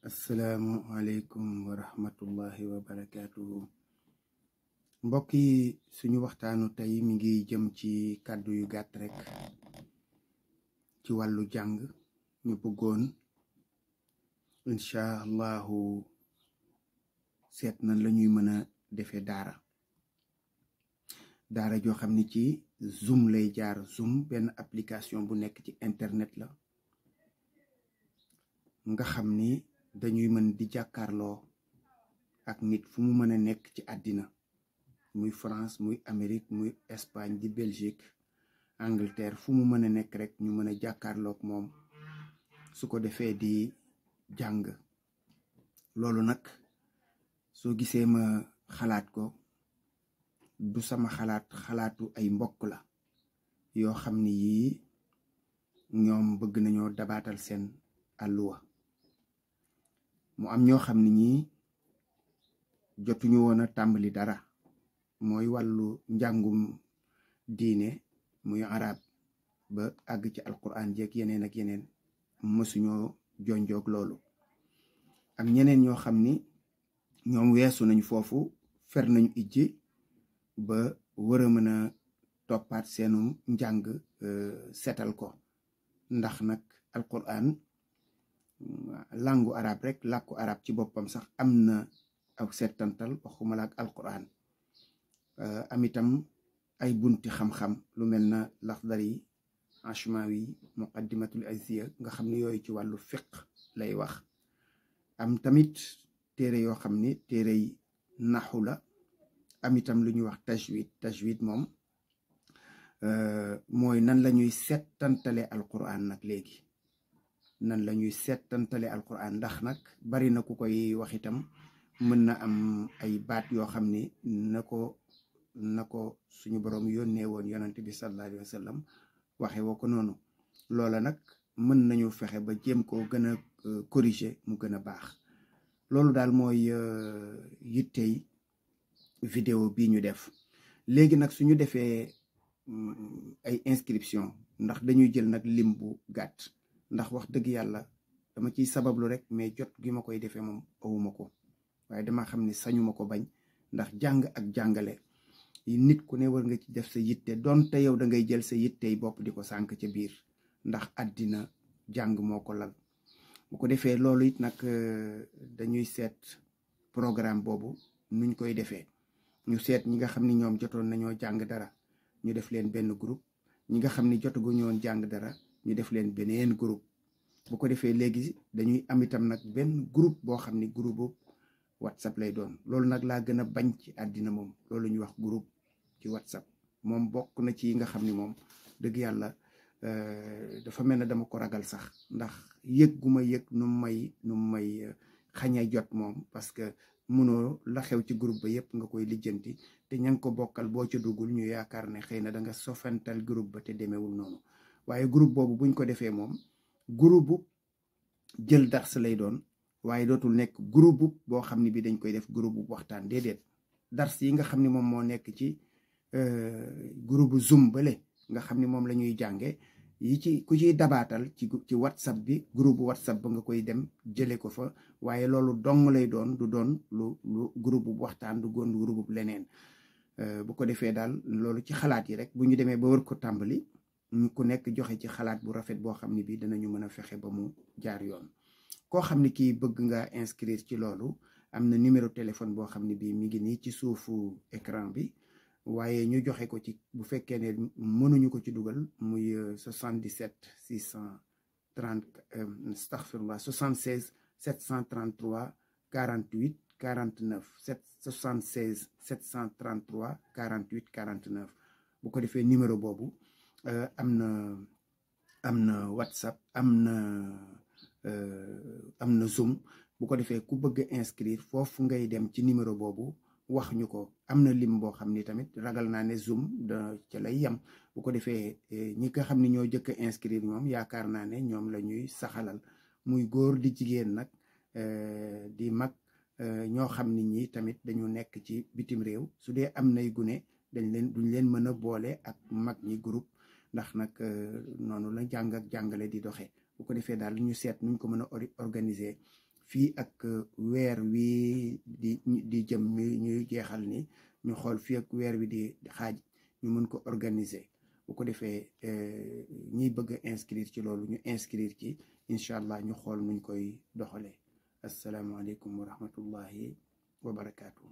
asalaamualeykum wa rahmatullahi wa barakaatuhu. Mbokk yi, suñu waxtaanu tey mi ngi jëm ci kàddu yu gàtt rek ci wàllu jàng. ñu bëggoon incha allahu seet nan la ñuy mën a defee daara joo xam ni ci Zoom lay jaar. Zoom benn application bu nekk ci internet la nga xam ni dañuy mën di jàkkaarloo ak nit fu mu mën a nekk ci àddina, muy France, muy Amérique, muy Espagne, di Belgique, Angleterre, fu mu mën a nekk rek ñu mën a jàkkaarloog moom su ko defee di jàng. loolu nag soo gisee ma xalaat ko, du sama xalaatu ay mbokk la yoo xam ni yii ñoom bëgg nañoo dabaatal seen àlluwa. mu am ñoo xam ne ñii jotuñu woon a tàmbali dara, mooy wàllu njàngum diine, muy arab ba àgg ci alquran jeeg yeneen ak yeneen, mësuñoo jonjoog loolu. ak ñeneen ñoo xam ni ñoom weesu nañ foofu, fer nañu ijji ba war a mën a toppaat seenu njàng, setal ko. ndax nag alquran, langu arab rek, làkku arab ci boppam sax am na ak settantal, waxuma la ak alquran. am itam ay bunti xam-xam lu mel na Laxdari, Ashmawi, Muqaddimatul Azziya, nga xam ne yooyu ci wàllu fiq lay wax. am tamit téere yoo xam ni téerey naxu la. am itam lu ñuy wax tajwid moom mooy nan la ñuy settantale alquran nag léegi. nan la ñuy settantale alquran, ndax nag bari na ku koy wax itam mën na am ay baat yoo xam ni na ko suñu borom yónnee woon yonante bi sallallahu alayhi wa sallam waxe woo ko noonu. loola nag mën nañu fexe ba jéem koo gën a corriger mu gën a baax. loolu daal mooy yittey vidéo bii ñu def. léegi nag suñu defee ay inscription, ndax dañuy jël nag lim bu gàtt, ndax wax dëgg yàlla dama ciy sabablu rek, mais jot gi ma koy defee moom awuma ko. waaye dama xam ne sañuma ko bañ, ndax jàng ak jàngale nit ku ne war nga ci def sa yitte, donte yow da ngay jël sa yittey bopp di ko sànk ca biir, ndax àddina jàng moo ko lal. bu ko defee loolu it nag dañuy seet programme boobu nuñ koy defee. ñu seet ñi nga xam ni ñoom jotoon nañoo jàng dara, ñu def leen benn groupe. ñi nga xam ni jotagu ñoon jàng dara, ñu def leen beneen groupe. bu ko defee léegi dañuy am itam nag benn groupe boo xam ni groupe WhatsApp lay doon. loolu nag laa gën a bañ ci àddina moom, loolu ñuy wax groupe ci WhatsApp. moom bokk na ci yi nga xam ni moom dëgg yàlla dafa mel ne dama ko ragal sax, ndax yëg gu ma yëg nu mu may xaña jot moom. parce que mënoo la xew ci groupe ba yëpp nga koy lijjanti, te ña nga ko bokkal boo ca duggul ñu yaakaar ne xëy na da nga sofantal groupe ba te demeewul noonu. waaye groupe boobu buñ ko defee moom groupe bu jël dars lay doon, waaye dootul nekk groupe boo xam ne bi dañ koy def groupe bu waxtaan. déedéet, dars yi nga xam ne moom moo nekk ci groupe Zoom bale nga xam ne moom la ñuy jànge yi ci ku ciy dabaatal ci WhatsApp bi, groupe WhatsApp ba nga koy dem jële ko fa. waaye loolu dong lay doon, du doon lu groupe bu waxtaan, du doon groupe bu leneen. bu ko defee daal loolu ci xalaat yi rek, bu ñu demee ba war ko tàmbali, ñu ku nekk joxe ci xalaat bu rafet boo xam ne bi danañu mën a fexe ba mu jaar yoon. koo xam ne kii bëgg nga inscrire ci loolu, am na numéro téléphone boo xam ne bii mi ngi nii ci suufu écran bi. waaye ñu joxe ko ci, bu fekkee ne mënuñu ko ci dugal, muy 77 630 astaghfirullah 76 733 48 49 76 733 48 49. bu ko defee numéro boobu am na WhatsApp, am na Zoom. bu ko defee ku bëgg a inscrire foofu ngay dem ci numéro boobu wax ñu ko. am na lim boo xam ni tamit ragal naa ne Zoom ca lay yem. bu ko defee ñi nga xam ni ñoo jëkk a inscrire moom yaakaar naa ne ñoom la ñuy saxalal, muy góor di jigéen nag, di mag, ñoo xam ni ñi tamit dañu nekk ci bitim réew. su dee am nay gune duñ leen mën a boole ak mag ñi groupe, ndax nag noonu la jàng ak jàngale di doxee. bu ko defee daal ñu seet nuñ ko mën a organiser fii ak weer wi di jëm ñuy jeexal ni ñu xool fii ak weer wi di xaaj ñu mën ko organiser bu ko defee ñiy bëgg a inscrire ci loolu ñu inscrire ci incha allah ñu xool nuñ koy doxalee asalaamaaleykum wa rahmatullahi wa barakaatu.